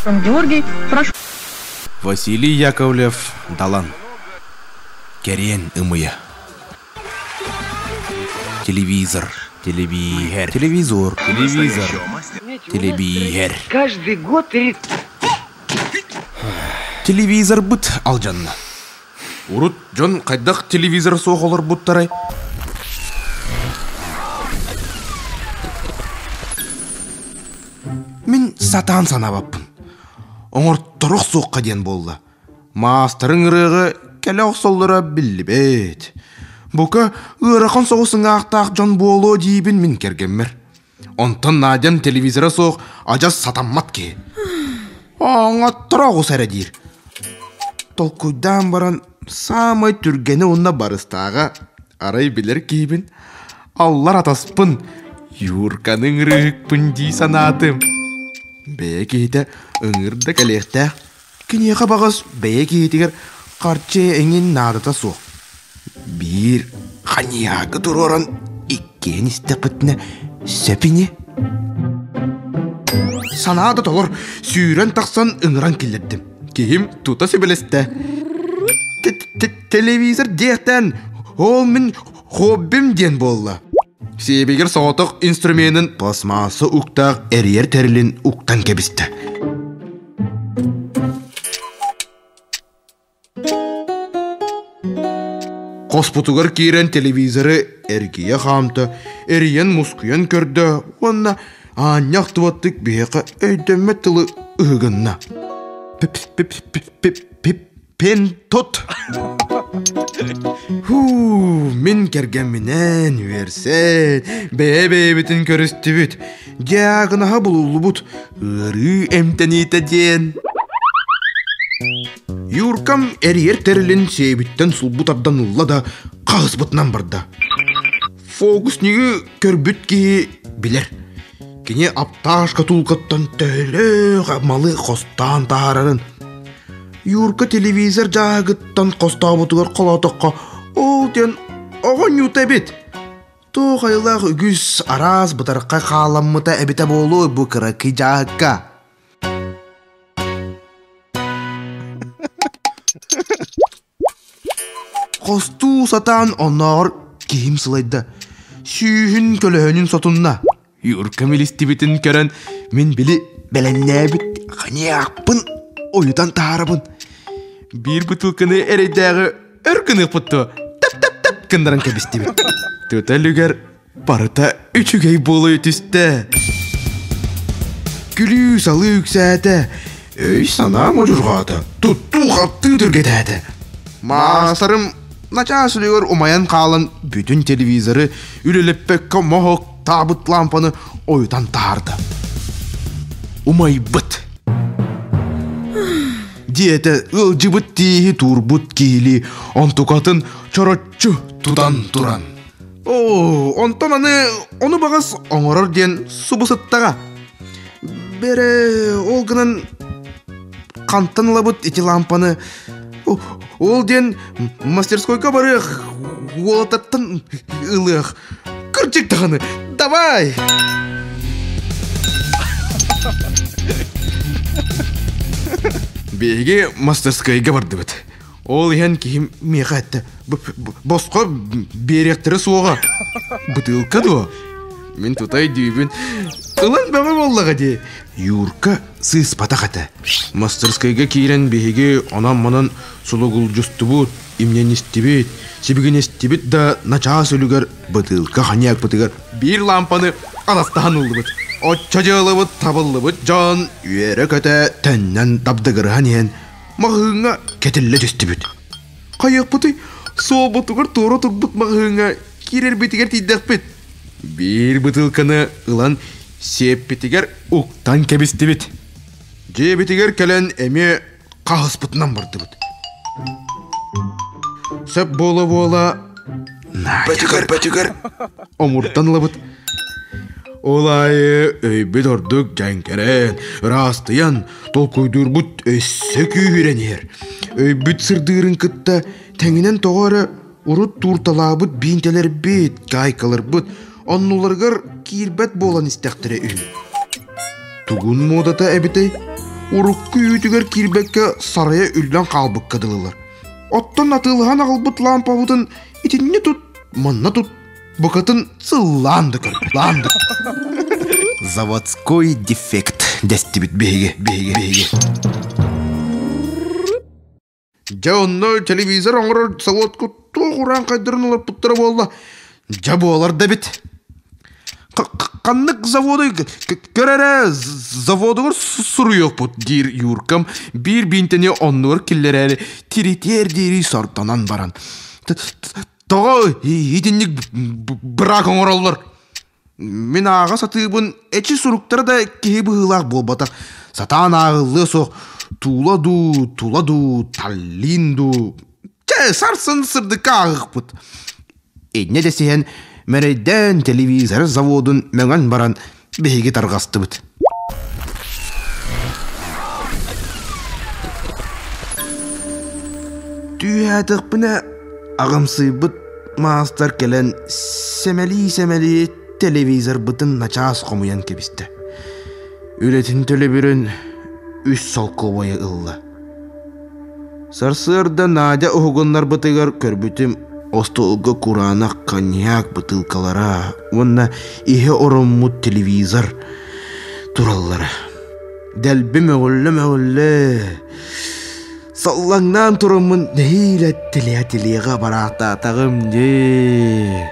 Георгий, прошу. Василий Яковлев Далан Кэриэн ымыйа Телевизор Телевиһэр Телевизор Телевизор Телебииһэр Каждый год перед Телевизорбыт алдьанна. Урут дьон хайдах телевизор суох олорбуттарай? Мин сатаан санаабаппын. Оҥорторох суохха диэн буолла. Маастарыҥ ырыаҕы кэлэ охсоллоро биллибэт. Бука, ыарахан соҕус ыҥаахтаах дьон буолуо диибин мин кэргэммэр. Онтон Надям телевизора суох адьас сатаммат киһи. Оҥотторо оҕус эрэ диир. Толкуйдаан баран саамай түргэнэ уонна барыстааҕа арай билэр киһибин аллар атаспын Юрканы ыҥырыыһыкпын дии санаатым. Бэйэ киһитэ ыҥыр да кэлиэхтээх. Киниэхэ баҕас бэйэ киһитигэр харчы эҥин наадата суох. Биир ханьяагы туруоран иккиэн истэхпитинэ сөп ини. Санаа да толор, сүүрэн тахсан ыҥыран киллэрдим. Киһим тута сөбүлэстэ. Телевизор диэхтэн, ол мин хоббим диэн буолла. Сиэбигэр соҕотох инструменын пластмасса уктаах эрийэр тэрилин уктан кэбистэ. Хоспутугар киирэн телевизоры эргийэ хаамта, эрийэн мускуйан көрдө уонна аанньа ахтыбаттык биһиэхэ өйдөммөт тылы ыһыгынна. Пентот! Һуу, мин кэргэмминээн үөрсэн, бэйэ-бэйэбитин көрүстүбүт. Диагноһа булуллубут ыарыы эмтэниитэ диэн. Юркам эрийэр тэрилин сиэбиттэн сулбу тардан ылла да хаһыспытынан барда. Фокуснигы көрбүт киһи билэр. Кини аптаах шкатулкаттан төһөлөөх малы хостоон таһаарарын. Юрка телевизор дьааһыгыттан хостообутугар холоотоххо ол диэн оҕонньуута эбит. Туох айылаах үгүс араас бытархай хааламмыта эбитэ буолуо бу кыракый дьааһыкка. Хостуу сатаан оннооҕор киһим сылайда, сүүһүн көлөһөнүн сотунна. Юркам илистибитин көрөн, мин били бэлэмнээбит ханьяакпын ойутан таһаарабын. Биир бытыылканы эрэйдээҕи өр гыныахпыт дуо, тап-тап-тап гыннаран кэбистибит. Тута үлүгэр барыта үчүгэй буола түстэ. Күлүү-салыы үксээтэ, өй-санаа модьурҕаата, туттуу-хаптыы түргэтээтэ. Маастарым начаас үлүгэр умайан хаалан бүтүн телевизоры үлэлэппэккэ моһуоктаабыт лампаны ойутан таһаарда. Умайбыт. Диэтэ ыалдьыбыт тииһи туурбут киһилии онтукатын чороччу тутан туран. Оо, онтон аны ону баҕас оҥорор диэн субу сыттаҕа. Бэрэ, ол гынан хантан ылабыт ити лампаны? Ол диэн мастерскойга барыах, уолаттартан ылыах. Кырдьык даҕаны, давай! Биһиги мастерскойга бардыбыт. Ол иһэн киһим миэхэ эттэ, босхо биэриэхтэрэ суоҕа. Бытыылка дуо? Мин тута өйдүүбүн. Ылан бөҕө буоллаҕа дии. Юрка сыыспатах этэ. Мастерскайга киирэн биһиги онон-манан сулугулдьустубут, имнэнистибит, сибигинэстибит да начаас үлүгэр бытыылка ханьяакпытыгар биир лаампаны аластаһан ыллыбыт. Оччо дьыалабыт табыллыбыт дьон үөрэ-көтө төннөн дабдыгырыһан иһэн маҕаһыыҥҥа кэтиллэ түстүбүт. Хайыахпытый, суолбутугар туора турбут маҕаһыыҥҥа киирэрбитигэр тиийдэхпит. Биир бытыылканы ылан сиэппитигэр уктан кэбистибит. Дьиэбитигэр кэлэн эмиэ хаһыспытынан бардыбыт. Сөп буола-буола Бөтүгэр, бөтүгэр омуртан ылабыт. Ол аайы өйбүт ордук дьэҥкэрэн, ыраастыйан, толкуйдуурбут өссө күүһүрэн иһэр. Өйбүт сырдыырын кытта тэҥинэн тоҕо эрэ урут туурталаабыт биинтэлэрбит, гаайкаларбыт оннуларыгар киирбэт буолан истэхтэрэ үһү. Тугун муодата эбитэй? урукку үүтүгэр киирбэккэ сарайа үллэн хаалбыкка дылылар. Оттон атыылаһан аҕалбыт лаампабытын итиннэ тут, манна тут, букатын сыллаан да көрбөт. Лаан да. Заводской дефект дэстибит биһиги, биһиги, биһиги. Дьэ онно телевизор оҥорор заводка туох урааҥхайдарын олорпуттара буолла. Дьэ буолар да эбит. Ханнык заводу көр эрэ заводугар суруйуохпут диир Юркам биир биинтэни оннугар киллэрээри тиритиэр диэри сордонон баран. Тоҕо итинник быраак оҥороллор? Мин ааҕа сатыыбын, эчи суруктара да киһи быһыылаах буолбатах. Сатаан ааҕыллыа суох Тула дуу, Тула дуу, Таллин дуу. Чэ, сарсын сырдыкка ааҕыахпыт. Инньэ дэсиһэн, мэрэйдээн телевизор заводун мөҥөн баран биһиги тарҕастыбыт. Түүһээтэхпинэ аҕамсыйбыт маастар кэлэн сэмэлии-сэмэлии телевизорбытын начаас хомуйан кэбистэ. Үлэтин төлөбүрүн үс солкуобайы ылла. Сарсыарда Надя уһугуннарбытыгар көрбүтүм остуолга кураанах коньяк бытыылкалара уонна иһэ ороммут телевизор тураллара. Дэлби мөҕүллэ-мөҕүллэ Саллаҥнаан тураммын нэһиилэ тилиэ-тилиэҕэ бараахтаатаҕым дии.